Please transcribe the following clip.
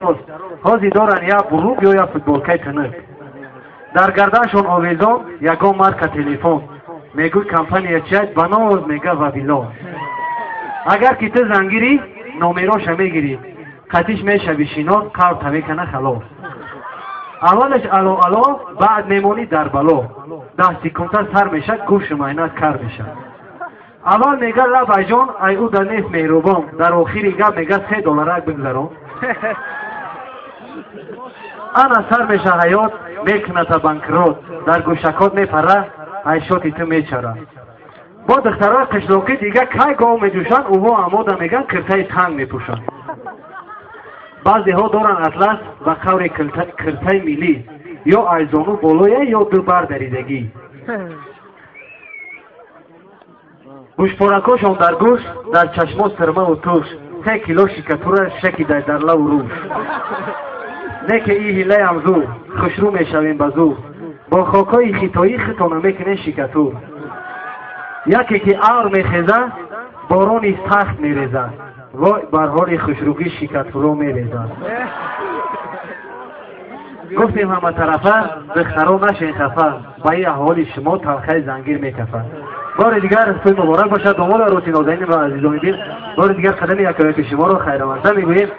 Ҳозир доранд як бурук ё як футболкаи тинук. Дар гарданшон овезон ягон марка телефон. Мегӯй компания чият, ба ноз мега Вавилон. Агар ки ту зангирӣ, номероша мегирӣ. Қатиш мешави шинос, қалб мекана халос. Аввалаш ало ало, баъд мемонӣ дар бало. 10 секунда сар мешад, гӯшу майнат кар мешад. Аввал мега лабайҷон, ай ӯ да нест меҳрубон. Дар охири гап мега 3 долларак бигзарон. Ана сар меша ҳаёт, мекуната банкрот. Дар гӯшакот мепара, айшоти ту мечара. Бо духтарои қишлоқӣ дига кай гов меҷӯшанд, ӯҳо амода меган киртаи танг мепӯшанд. Баъзеҳо доранд атлас ва қаври киртаи миллӣ, ё айзону болоя, ё ду бар даридагӣ. Гӯшпоракошон дар гӯш, дар чашмо сирмаву туш, 3 кило шикатура шакидай дар лаву рӯш. Не ки и ҳилаям зур, хушрӯ мешавем ба зур. Бо хокҳои хитоӣ хитона мекунем шикатур. Яке ки авр мехеза, борони сахт мереза. Вой бар ҳоли хушрӯгӣ шикатуро мереза. Гуфтем ҳаматарафа, духтаро нашен хафа, ба ин аҳволи шумо талхаи зангир мекафад. Бори дигар тӯй муборак бошад, домоду арӯси нозанин ва азизони дил. Бори дигар қадами якояки шуморо хайрамазда мегӯем.